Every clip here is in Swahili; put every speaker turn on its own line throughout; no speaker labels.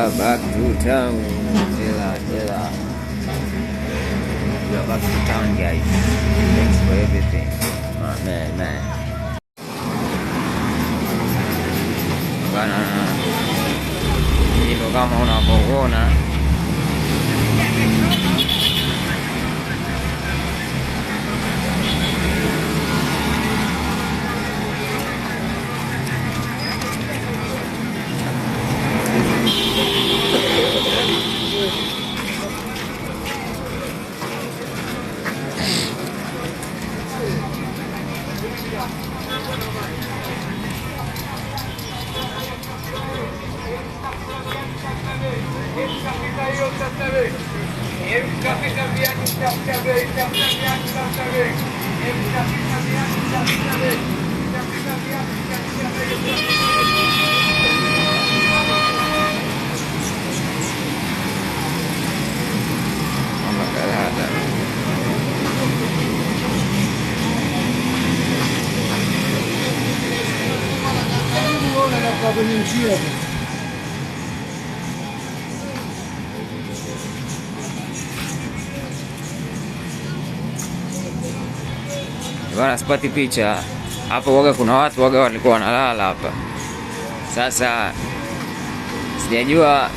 are back to town. Jela, jela. We are back to town, guys. Thanks for everything. My man, man. Bana, hilo kama unavyoona. Bana, sipati picha hapo. Waga kuna watu waga walikuwa wanalala hapa. Sasa sijajua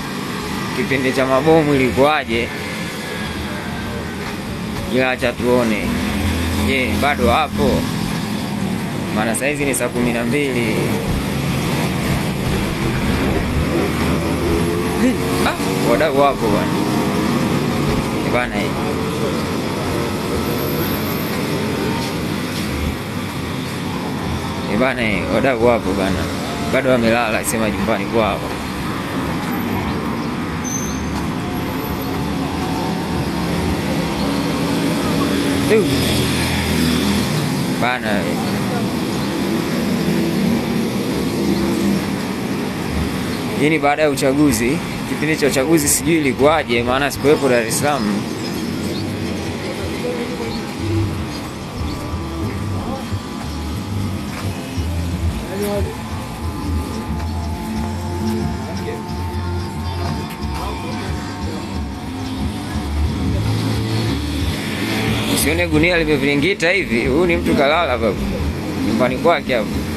kipindi cha mabomu ilikuwaje, ila acha tuone. Je, bado hapo? Maana saizi ni saa 12. Ah, wadau wapo bwana. Bwana hii. Bana, wadau wapo bana. Bado wamelala sema nyumbani kwao. Bana, hii ni baada ya uchaguzi. Kipindi cha uchaguzi sijui ilikuwaje, maana sikuwepo Dar es Salaam. Usione gunia limeviringita hivi, huyu ni mtu kalala babu nyumbani kwake hapo.